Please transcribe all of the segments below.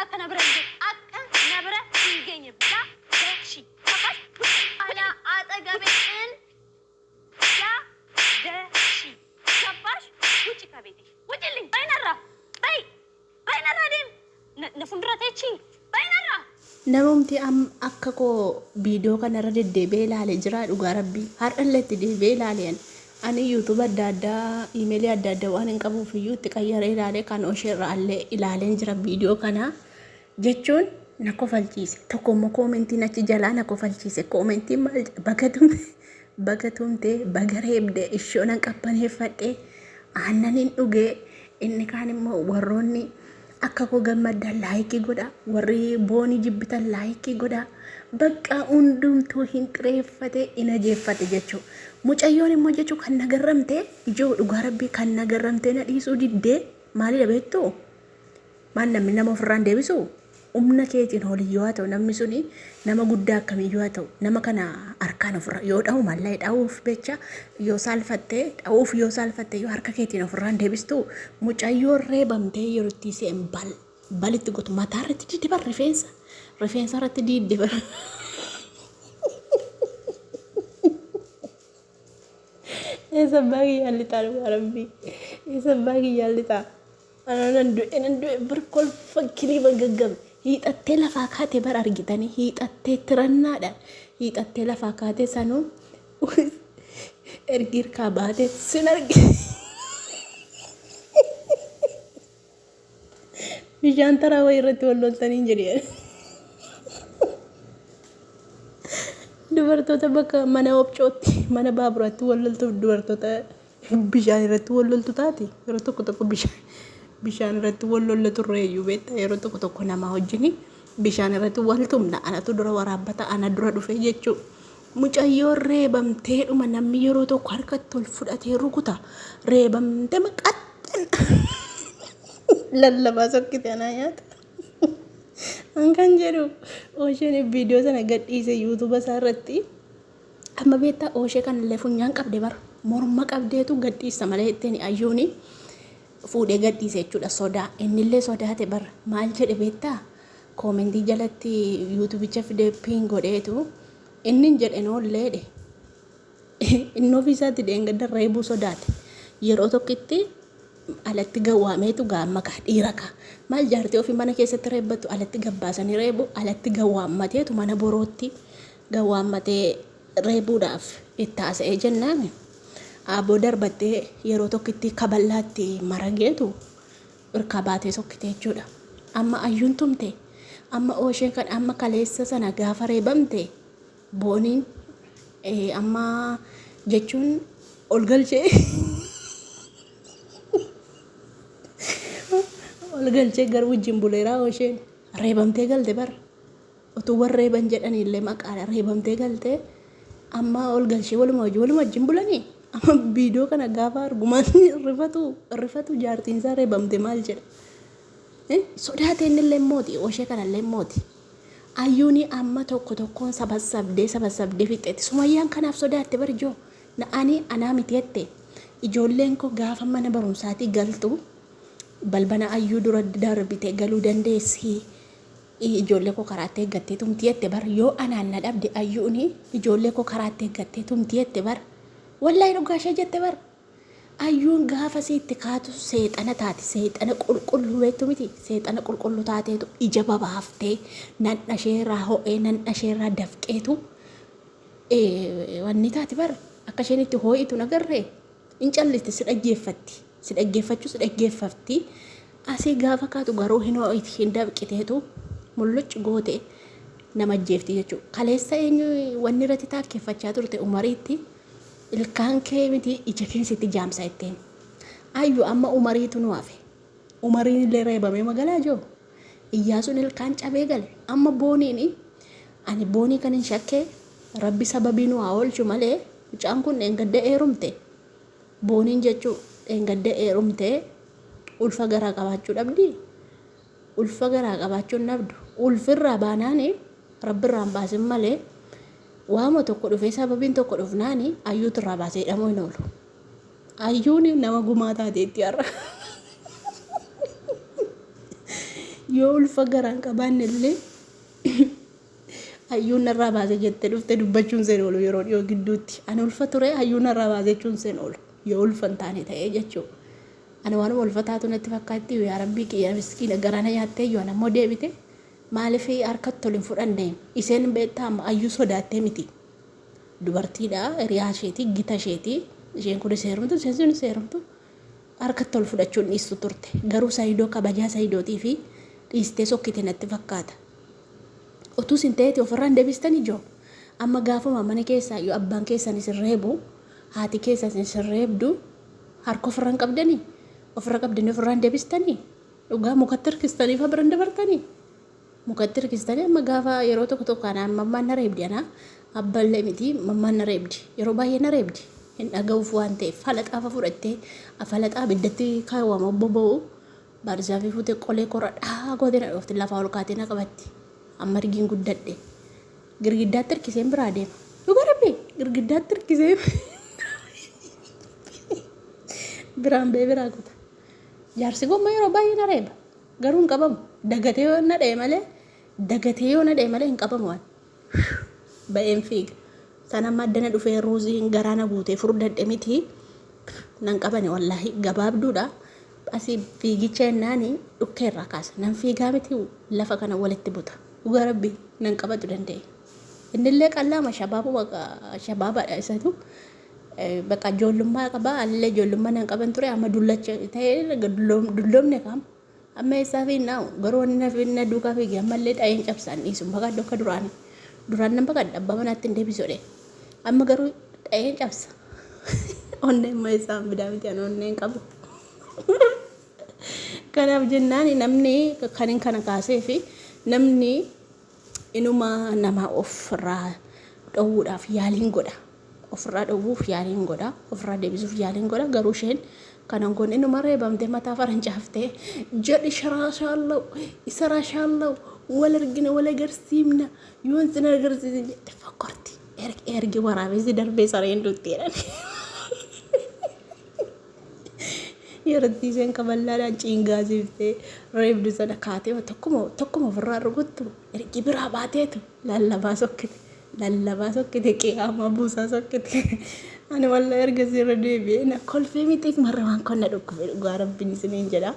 Akka na bira hin geenye. Akka na bira hin geenye. Ba da shi. Kafash ana axagabe in da da shi. Gabbash wuci kabeeti. Wucilling. Bayi narraa. Bayi. Bayi narraa deemi. Na na fuuldura teechiin. Bayi narraa. Namumti am akka koo viidiyoo kana irra deddeebi'ee ilaale jiraa dhugaa rabbii har'allee itti deebi'ee ilaale ani ani YouTube adda addaa iimeelii adda addaa waan hin qabuuf iyyuu itti qayyaree ilaale kan oshee irraa illee ilaaleen jira viidiyoo kana jechuun na kofalchiise tokko immoo koomentiin achi jalaa na kofalchiise koomentiin maal jedha baga tumte baga tumte baga reebde ishoo nan qabbaneeffadhe aannan hin dhugee inni kaan immoo warroonni Akka koo gammaddan like godha warri boonii jibbitan like godha bakka hundumtuu hin xireeffate hin ajeeffate jechuu mucayyoon immoo jechuu kan na garramte ijoo dhugaa rabbii kan na garramtee na dhiisuu diddee maalidha beektu maal namni nama ofirraan deebisu humna keetiin holiyyoo haa ta'u namni suni nama guddaa akkamiyyuu haa ta'u nama kana harkaan ofirra yoo dhahu mallee dhahuuf jecha yoo saalfatte dha'uuf yoo saalfatte yoo harka keetiin ofirraan deebistu mucayyoon reebamtee yeroo isheen bal balitti gootu mataa irratti diddiban rifeensa rifeensa irratti diddiban. Eessa abbaa kiyyaan lixaa dhugaa rabbii eessa abbaa kiyyaan lixaa. Anaa nan du'e nan du'e bar kolfa kiliiba gaggabe hiixattee lafaa kaate bar argitanii hiixattee tirannaadhaan hiixattee lafaa kaate sanuu ergi hirkaa baate sin arge. Bishaan taraa wayii irratti wal loltanii hin jedhe. Dubartoota bakka mana obcootti mana baaburaatti wal loltuuf dubartoota bishaan irratti wal loltu taate yeroo tokko tokko bishaan bishaan irratti wal lolla turre iyyuu beekta yeroo tokko tokko namaa wajjin bishaan irratti wal tumna anatu dura waraabbata ana dura dhufe jechuu mucayyoon reebamtee dhuma namni yeroo tokko harkatti ol fudhatee rukuta reebamtee maqaxxan lallabaa sokkite anaa nyaata. An kan jedhu osheen viidiyoo sana gadhiise yuutuuba isaa irratti Amma beektaa ooshee kanallee funyaan qabde bara morma qabdeetu gadhiista malee ittiin ayyuuni fuudhee gadhiise jechuudha sodaa innillee sodaate bara maal jedhe beektaa koomentii jalatti yuutuubicha fidee piin godheetu inni hin jedhe noolleedhe inni ofii isaatti dheengadda reebuu sodaate yeroo tokkitti alatti gawwaameetu gaamma kaa dhiira kaa maal jaartii ofii mana keessatti reebbattu alatti gabbaasanii reebu alatti gawwaammateetu mana borootti gawwaammatee reebuudhaaf itti haasa'ee jennaan aaboo darbattee yeroo tokkitti kaballaatti marageetu irkaa baatee sokkite jechuudha. Amma ayyuun tumte amma oosheen kan amma kaleessa sana gaafa reebamte booniin amma jechuun ol galchee ol galchee garuu wajjin buleeraa oosheen reebamtee galte bara. Utuu warra reeban jedhaniillee maqaadha reebamtee galtee amma ol galchee waluma wajjin waluma wajjin bulanii amma viidiyoo kana gaafa argu maal rifatu rifatu jaartiin isaa reebamte maal jedha sodaatee innillee mooti oshee kanallee mooti ayyuuni amma tokko tokkoon sabassabdee sabassabdee fixxeetti sumayyaan kanaaf sodaatte barjoo na ani anaa miti jette ijoolleen koo gaafa mana barumsaatii galtu balbana ayyuu dura darbite galuu dandeessi Ijoollee koo karaatti eeggattee tumti jette bar yoo anaan na dhabde ayyuuni ijoollee koo karaatti eeggattee tumti jette bar wallaahi dhugaa ishee jette bar ayyuun gaafa siitti kaatu seexana taati seexana qulqulluu beektu miti seexana qulqulluu taateetu ija babaaftee nan isheerraa ho'ee nan isheerraa dafqeetu wanni taati bar akka isheen itti hoo'itu nagarree hin callisti si dhaggeeffatti si dhaggeeffachuu si dhaggeeffatti Asii gaafa kaatu garuu hin ho'iti hin dafqiteetu mullucc goote nama ajjeefti jechuudha. Kaleessa eenyu wanni irratti taakkeffachaa turte umariitti ilkaan kee miti ija kee sitti jaamsa ittiin. Ayyu amma umariitu nu hafe. Umariin illee reebamee magalaa jiru. Iyyaasuun ilkaan cabee gale. Amma booniin ani boonii kan hin shakkee rabbi sababii nu haa oolchu malee mucaan kun dheengadda heerumte. Booniin jechuu dheengadda heerumtee ulfa garaa qabaachuu dhabdii? Ulfa garaa qabaachuu hin dhabdu. Ulfirraa baanaani rabbirraa hin baasin malee waama tokko dhufee sababiin tokko dhufnaani ayyuutu irraa baasee hidhamuu hin oolu. Ayyuun nama gumaa taateetti har'a. Yoo ulfa garaan qabaanne illee hayyuun narraa baase jettee dhufte dubbachuun seen oolu yeroo dhiyoo gidduutti. Ani ulfa ture hayyuun narraa baase jechuun seen oolu. Yoo ulfa hin taane ta'ee jechuudha. Ani waanuma ulfa taatu natti fakkaatti yaa rabbii kiyya miskiina garaa na nyaattee iyyuu ana immoo deebite maaliif harkatti ol hin fudhanne isheen beektaa amma hayyuu sodaattee miti. Dubartiidha hiriyaa isheeti gita isheeti isheen kunis heerumtu isheen sunis heerumtu harkatti ol fudhachuun dhiistu turte. Garuu Sayidoo kabajaa Sayidootii fi dhiistee sokkite natti fakkaata. Utuu isin ta'eeti ofirraa hin deebistan ijoo. Amma gaafuma mana keessaa iyyuu abbaan keessan isin reebu haati keessan isin reebdu harka ofirra hin qabdanii? Ofirra qabdanii ofirraa hin deebistanii? Dhugaa mukatti hirkistanii fa bira hin dabartanii? Mukatti hirkistanii amma gaafa yeroo tokko tokko anaan mammaan na reebdi anaa abballee miti mammaan na reebdi yeroo baay'ee na reebdi hin dhaga'uuf waan ta'eef falaxaa fa fudhattee falaxaa abiddatti kaawwama boba'u baarzaafii fuutee qolee korra dhaa gootee na dhoofti lafaa ol kaatee na qabatti amma ergiin guddadhe girgiddaatti hirkiseen biraa deema dhugaa rabbi girgiddaatti hirkisee biraan ba'ee biraa kuta jaarsi gomma yeroo baay'ee na reeba garuu hin qabamu dagatee yoo na dha'e malee dagatee yoo na dha'e malee hin qabamu waan ba'een fiiga sana amma addana dhufee ruuziin garaa na guutee furdadhe miti nan qabane wallaahi gabaabduudha asii fiigicha jennaani dhukkee irraa kaasa nan fiigaa miti lafa kana walitti buta dhugaa rabbi nan qabatu danda'e innillee qallaama shabaabuma shabaabaadha isatu bakka ijoollummaa qaba anillee ijoollummaa nan qaban ture amma dullacha ta'ee dulloomne kaam amma eessaa fiinnaa garuu wanni na fiinna duukaa fiige ammallee dha'een cabsaan dhiisu baqadhu akka duraanii duraan nan baqadha abbaa manaatti hin deebisu jedhee amma garuu dha'een cabsa onneen ma isaan fidaa miti ani onneen qabu kanaaf jennaan namni kanin kana kaasee fi namni inuma nama ofirraa dhowwuudhaaf yaaliin godha. Ofirraa dhowwuuf yaaliin godha. Ofirraa deebisuuf yaaliin godha. Garuu isheen kanan goone inuma reebamtee mataa farancaaftee jedhi sharaashaallaw isaraashaallaw wal argina wal agarsiifna yoon sin agarsiisin jette fokkorti. Ergi waraabessi darbee sareen dutti jedhan. Yeroo isheen kaballaadhaan ciingaasiftee reebdu sana kaatee tokkuma tokkuma ofirraa rukuttu ergi biraa baateetu lallabaa sokkite lallabaa sokkite qiyaamaa buusaa sokkite. Ani walla erga sirra deebi'ee na kolfee miti marra waan kun na dhukkube dhugaa rabbiin isiniin jedha.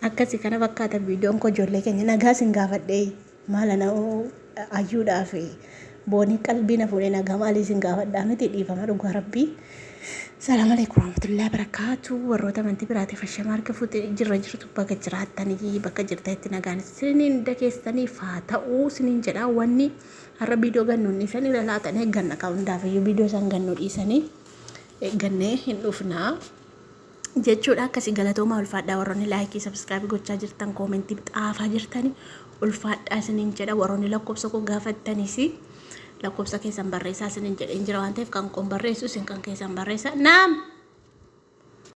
Akkasi kana fakkaata viidiyoon koo ijoollee keenya nagaa isin gaafadhee maal ana ayyuudhaa fi boonii qalbii na fuudhee nagaa maalii isin gaafadhaa miti dhiifama dhugaa rabbii. Salaam alaikum warahmatullahi wabarakatuh. Warroota amantii biraatiif ashama harka fuutee jirra jirtu bakka jiraattanii bakka jirtanitti nagaan isiniin hunda keessaniif haa ta'uu isiniin jedha. Wanni har'a viidiyoo gannuun dhiisanii lalaatanii eegganna ka hundaaf iyyuu viidiyoo isaan gannuu dhiisanii eeggannee hin dhufnaa. Jechuudha. Akkasi galatoomaa ulfaadhaa warroonni laayikii sabskraabii gochaa jirtan koomentii xaafaa jirtani ulfaadhaa isiniin jedha. Warroonni lakkoofsa koo gaafattanis lakkoofsa keessan barreessaa isiniin jedheen jira waan ta'eef kan koon barreessu isin kan keessan barreessaa. Naam!